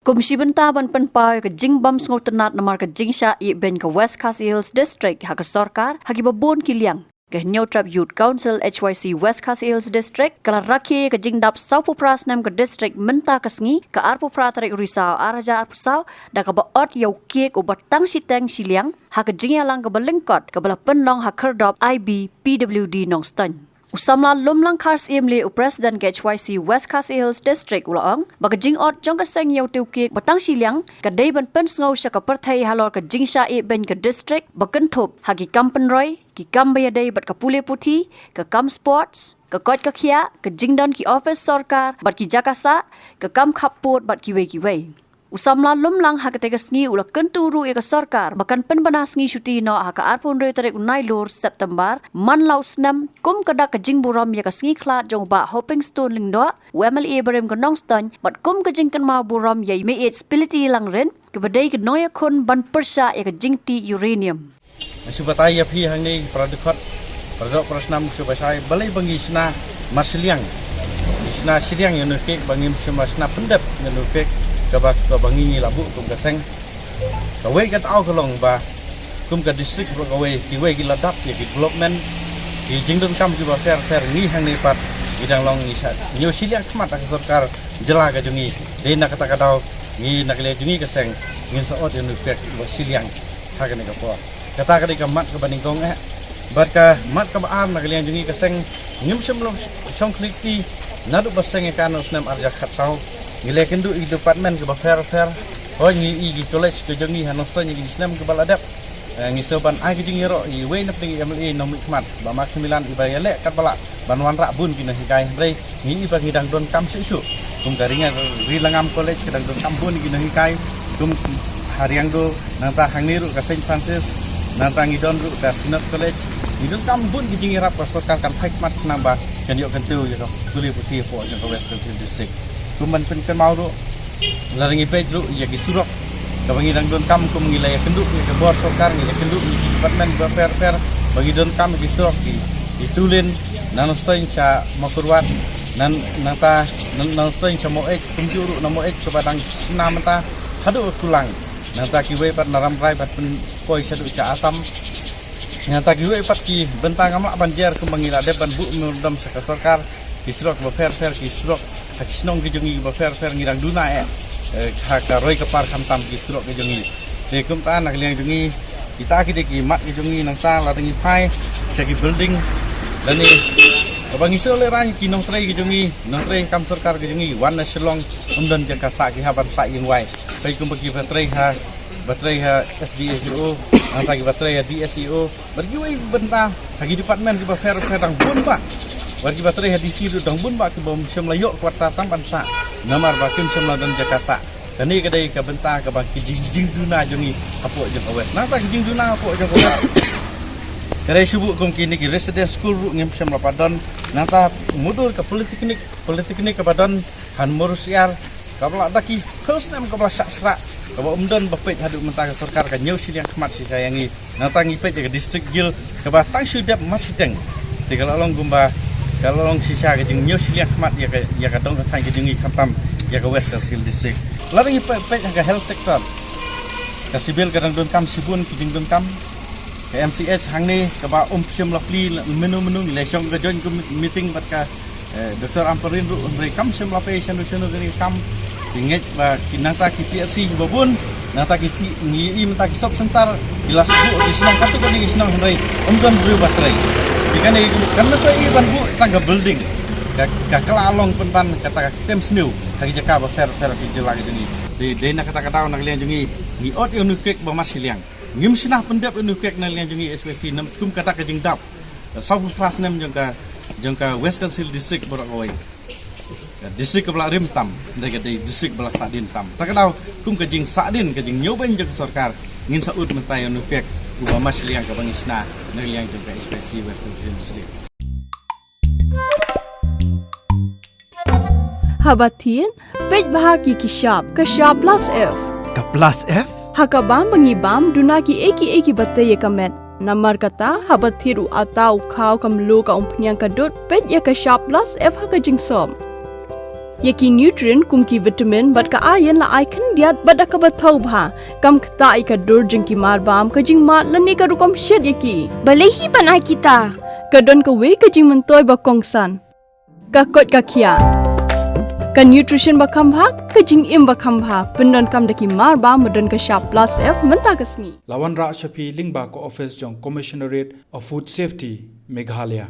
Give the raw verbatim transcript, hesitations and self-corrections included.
Kum shi bynta ban pynpaw ïa ka jingbym sngewtynnad namar ka jingshah ïehbeiñ ka West Khasi Hills District ha ka sorkar, ha kiba bun ki liang, ka Hynñiewtrep Youth Council H Y C West Khasi Hills District ka la rakhe ïa ka jingdap sawphew phra snem ka district mynta ka sngi, ka arphew phra tarik u Risaw ar hajar arphew saw, da kaba ot ïa u cake uba tang shiteng shiliang ha ka jingïalang kaba lyngkot kaba la pynlong ha khyrdop I B P W D Nongstoiñ. U samla Lumlang Kharsyiem Lieh, u President ka H Y C West Khasi Hills District, u la ong ba ka jingot jong ka seng ïa u cake ba tang shiliang ka dei ban pynsngew sha ka pyrthei halor ka jingshah ïehbeiñ ka district ba kynthup ha ki kam pynroi, ki kam ba ïadei bad ka pule puthi, ka kam sports, ka koit ka khiah, ka jingdon ki ophis sorkar bad ki jaka sah, ka kam khappud bad kiwei kiwei. U samla Lumlang ha katei ka sngi u la kyntu ruh ïa ka sorkar ba kan pynbna sngi shuti noh ha ka arphew hynriew tarik u Nailur September man la u snem, kum ka dak ka jingburom ïa ka sngi khlad jong u Bah Hopingstone Lyngdoh, u M L A barim ka Nongstoiñ, bad kum ka jingkynmaw burom ïa i Meiieid Spility Langrin, kaba dei ka nongïakhun ban pyrshah ïa ka jingtih uranium. Nga shu batai ïa phi hangne para dkhot, para doh para snam, shu batai balei ba ngi shna marshiliang, ngi shna shiliang ïa u cake, ba ngim shym la shna pyndep ïa u cake kaba, kaba ngi, ngi la buh kum ka seng. Kawei ka daw ka long ba kum ka district baroh kawei, kiwei ki la dap ïa ki development, ki jingdonkam kiba pher pher, ngi hangne pat ngi dang long ngi shah ñiew shiliang khmat ha ka sorkar jylla ka jong ngi. Dei na kata ka daw ngi na ka liang jong ngi ka seng ngin sa ot ïa u cake uba shiliang ha kane ka por. Kata ka dei ka mat kaba nyngkong eh. Bad ka mat kaba ar na ka liang jong ngi ka seng, ngim shym la shong khlieh kti naduh ba seng ïa ka ha u snem ar hajar khatsaw. Ngi la ïakynduh ïa ki department kiba pher pher. Hooid, ngi ïohi ki college ka jong ngi ha Nongstoiñ ïa ki snem kiba la dep. Eh, ngi sngew ban ai ka jingïaroh ïa iwei na pdeng i M L A nongmihkhmat, Bah Maximilan, iba ïaleh katba lah ban wanrah bun ki nonghikai, hynrei ngi ïohi ba ngi dang donkam shuh shuh. Kum ka Ri Nga-, Ri Langam College ka dang donkam bun ki nonghikai, kum ha Riangdo, nangta hangne ruh ka Saint Francis, nangta ngi don ruh ka Synod College. Ngi donkam bun ki jingïarap, ka sorkar kan phai khmat khnang ba kan ïoh kyntiew ïa ka pule puthi hapoh jong ka West Khasi Hills District. Kum ban pynkynmaw ruh, lada ngi peit ruh ïa ki surok kaba ngi dang donkam, kum ngi la ïakynduh ïa ka bor sorkar, ngi la ïakynduh ïa ki department ba pher pher ba ngi donkam ïa ki surok, ki, ki two lane na Nongstoiñ sha Mawkyrwat, na, nangta na, na Nongstoiñ sha Maweit, kumjuh ruh na Maweit kaba dang shna mynta haduh Kulang, nangta kiwei pat na Rambrai bad pynpoi shaduh sha Assam. Nangta kiwei pat ki bynta ngam lah ban jer, kumba ngi la dep ban buh memorandum sha ka sorkar, ki surok ba pher pher, ki surok ha ki shnong ki jong ngi ba pher pher ngi dang duna eh, eh, ha ka roi ka par khamtam ki surok ki jong ngi. Te kumta na ka liang jong ngi, kita ki dei ki mat ki jong ngi, nangta lada ngi phai sha ki building lane kaba ngi shu lehraiñ, ki nongtrei ki jong ngi, nongtrei kam sorkar ki jong ngi wan na Shillong, ym don jaka sah, ki hap ban sah ïing wai. Peit kumba kiba trei ha, ba trei ha S D S E O, nangta kiba trei ha D S E O, bad kiwei bynta ha ki department kiba pher pher dang bun bah. Bad kiba trei ha D C ruh dang bun bah kiba ym shym la ïoh quarter tang ban sah namar ba kim shym la don jaka sah. Kane ka dei ka bynta kaba ki jing, jingduna jong ngi hapoh jong ka West. Nangta ki jingduna hapoh jong ka West, ka dei shu buh kum kine ki residence school ruh ngim shym la pat don. Nangta mudui ka polytechnic, polytechnic kaba don ha Mawryngkneng, kaba la da ki phew snem kaba la shah shrah, kaba ym don ba peit haduh mynta ka sorkar ka ñiew shiliang khmat shisha ïa ngi. Nangta ngi peit ïa ka district jail kaba tang shu dep marshiteng. Te ka la long kumba, ka la long shisha ka jingñiew shiliang khmat ïa ka, ïa ka dong ka thaiñ ka jong ngi, khamtam ïa ka West Khasi Hills District. Lada ngi peit, peit ha ka health sector, ka civil ka dang donkam shibun ki jingdonkam. Ka M C H hangne kaba ym shym la plie mynno mynno, ngi la shong ka joint meeting bad ka Eh, Doctor Ampareen ruh, hynrei kam shym la pei shano shano kane ka kam. Te ngeit ba ki nangta ki P H C kiba bun, nangta ki C, ngi ïohi mynta ki sub center, ki la shu buh ki shnong, katto katne ki shnong, hynrei ym don briew ba trei. Te kane kan mynta i ban buh tang ka building, ka, ka kylla long pynban kata ka kem sniew ha ki jaka ba pher pher ki jylla ki jong ngi. Te dei na kata ka daw na ka liang jong ngi, ngi ot ïa une u cake ba marshiliang. Ngim shna pyndep ïa une u cake na ka liang jong ngi, especially namar kum kata ka jingdap sawphew phra snem jong ka, jong ka West Khasi Hills District baroh kawei. Ka district kaba la rim tam, hynrei ka dei district ba la sahdien tam. Ta ka daw, kum ka jingsahdien, ka jingñiewbeiñ jong ka sorkar, ngin sa ud mynta ïa une u cake uba marshiliang kaba ngi shna na ka liang jong ka H P C West Khasi Hills District. Haba thied, peit bha ki, ki shap, ka shap plus F. Ka plus F? Ha ka bam ba ngi bam, duna kiei kiei kiba tei ïa ka met. Namar kata, haba thied u atta, u khaw, ka mluh, ka umphniang, ka dud, peit ïa ka shap plus F ha ka jingsop. Ïa ki nutrient kum ki vitamin bad ka iron la ai khyndiat bad da kaba thaw bha, kam ktah ïa ka dur jong ki marbam, ka jingmad lane ka rukom shet ïa ki. Balei hi ban ai kita? Ka don kawei ka jingmyntoi ba kongsan. Ka koit ka khiah. Ka nutrition ba kham bha, ka jingim ba kham bha, pyndonkam da ki marbam ba don ka shap plus F mynta ka sngi. La wanrah sha phi lyngba ka office jong Commissionerate of Food Safety, Meghalaya.